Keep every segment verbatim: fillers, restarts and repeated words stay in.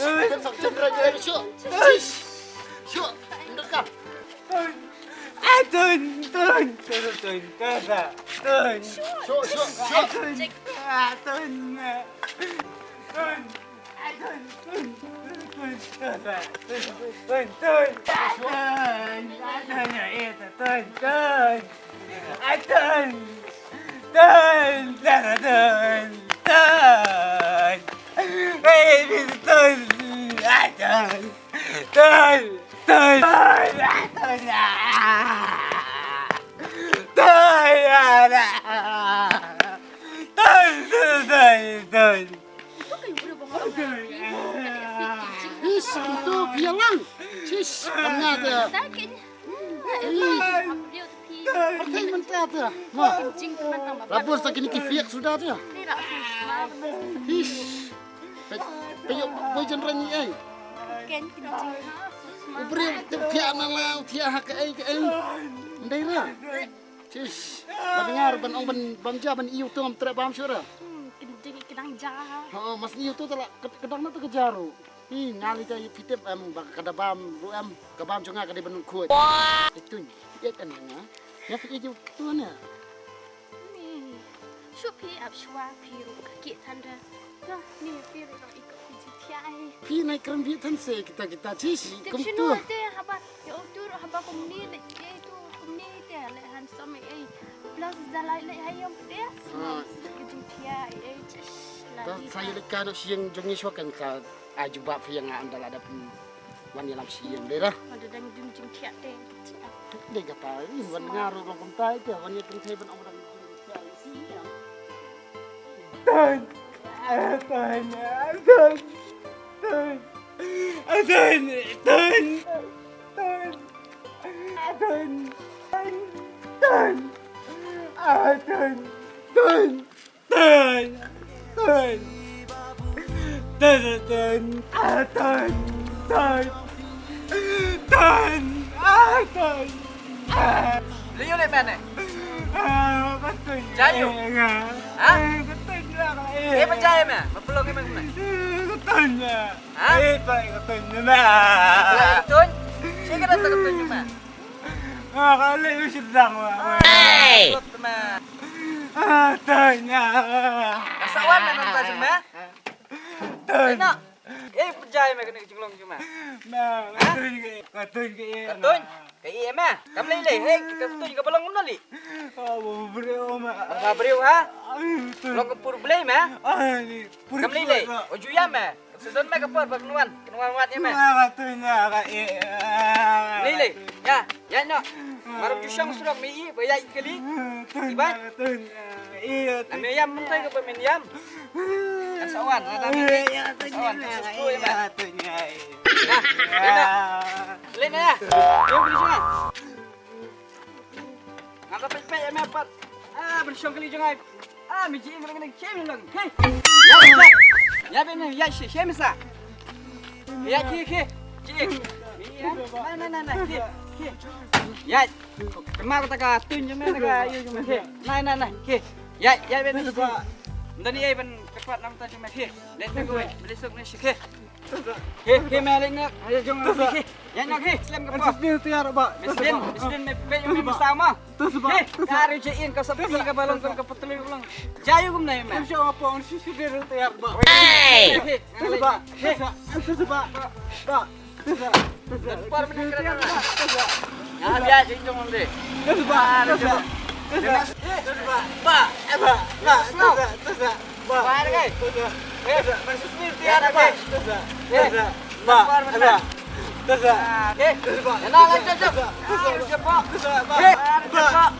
Shu, shu, shu. Tun, ah, tun, tun, tun, tun, tun, tun. Shu, shu, shu. Ah, tun, ah, tun, ah, tun, ah, tun, tun, tun, tun, tun, tun, tun, tun, ah, tun, ah, tun, tun. Atun! Tun! Tara tun! Tun! Hey, tun! Atun! Tun! Tun! Tun! Atun! Ah! Tun! Ah! Tun! Tun! Tun! Tun! Ish, itu bialang. Chish, kena dia. Pergi mentah tu. Wah. Rabus tak kini kifiak sudah tu. Ish. Pe pe yo boy jan rani ai. Ubri tu tiak na lau tiak hak ai ai. Ndai ra. Chish. Ban ngar ban ong ban bam ja ban iu tu ngam trek bam syura. Kini jing kidang ja. Ha mas iu tu tala kedang na tu kejaru. Hi, nga li ka ïa phi tip em ba ka da bam ruh em, ka bam jong nga ka dei ban khuid. Ituin, ïeit em nga. Nga phi ïeit tu ne. Ni. Shu phi ap shwa phi ruh ka ki tanda. Ka ni phi ruh dang ikut phi jingthiah ai. Phi nai kren bi than se kita kita chi shi kum tu. Te haba ïa u tu ruh haba kum ni le ïa tu kum ni te le handsome ai. Plus da lai le hai yong te. Ka jingthiah ai. Ka sa ïa le ka do shi ïeng jong ngi shwa kan ka. Ai jubab phi ïa nga ynda la dep wan ïalam sha ïing dei ra. Ynda dang dum jingthiah te. Dei kata ïa wan nga ruh long kumta ïa wan ïa kynthei ban ong dang dum jingthiah ïa si ïa. Tun. Tun. Tun. Tun. Tun. Tun. Tun. Tun. Tun. Tun. Tun. Tun, tun, tun. Ah, tun, tun. Tun. Ah, tun. Ah. Liu le mane. Ah, ka tun. Jayu. Eh, nga. Ha? Eh, ka tun lah, eh. Eh, ba jai me? Ba pelong me kumne? Eh, ka tun lah. Ha? Eh, pa ka tun lah. Ba tun? Sing ka tun me. Ah, ka le u sidang wa. Hey! Kot me. Ah, tanya. Ka sa wan me nang ta jong me? Tanya. Eh, pejai me kane ka jinglong jong me. Ma, katun ke, katun ke. Katun? Ka i me. Kam lei lei, hey, katun ka balong kumno li. Ah, ba breu ma. Ba breu ha? Long ka pur blei me. Ah, ni pur. Kam lei lei. O juya me. Season me ka por ba kynwan, kynwan wat ïa me. Nga ka tun ïa ka i. Lei lei. Ïa, ïa no. Maram ju shong surok me i ba ïa i kali. Iba. Ame ïam mynta ka ba men ïam. Kan sawan, ada me. Sawan, kan susu ïa me. Ïa, ïa. Lei na ïa. Ïa beli shong. Nga ta pek pek ïa me pat. Ah, ban shong kali jong ai. Ah, mi ji ing rang ning chem lang. Hey. Ya, ya. Ya ben ya shi, shi misa. Ya ki ki. Ji. Ya. Na na na na ki. Ki. Ya. Kema kata ka tun jong me na ka yu jong me. Ki. Na na na ki. Ya, ya ben. Ndani ai ben kepat nam ta jong me ki. Let me go. Beli sok ni shi ki. He, he, me leit ne, he, jong, he, he. Ïa, ïa, he, slem ka por. An sdin tiar ba. Me sdin, me sdin, me pe, me sa ma. Tus ba. He, ka ri je in ka sapi ka balong ka patli ka balong. Jayu gum nai me. An sdin tiar ba. He, he, tus ba. He, tus ba. Ba. Tus ba. Tus ba. Por me kra. Ya, ya, jing jong de. Tus ba. Tus ba. Tus ba. Ba. Ba. Ba. Tus ba. Tus ba. Ba. Ba, ba. Ba. Ba. Ba. Ba. Ba.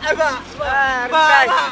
Ba. Ba. Ba. Ba.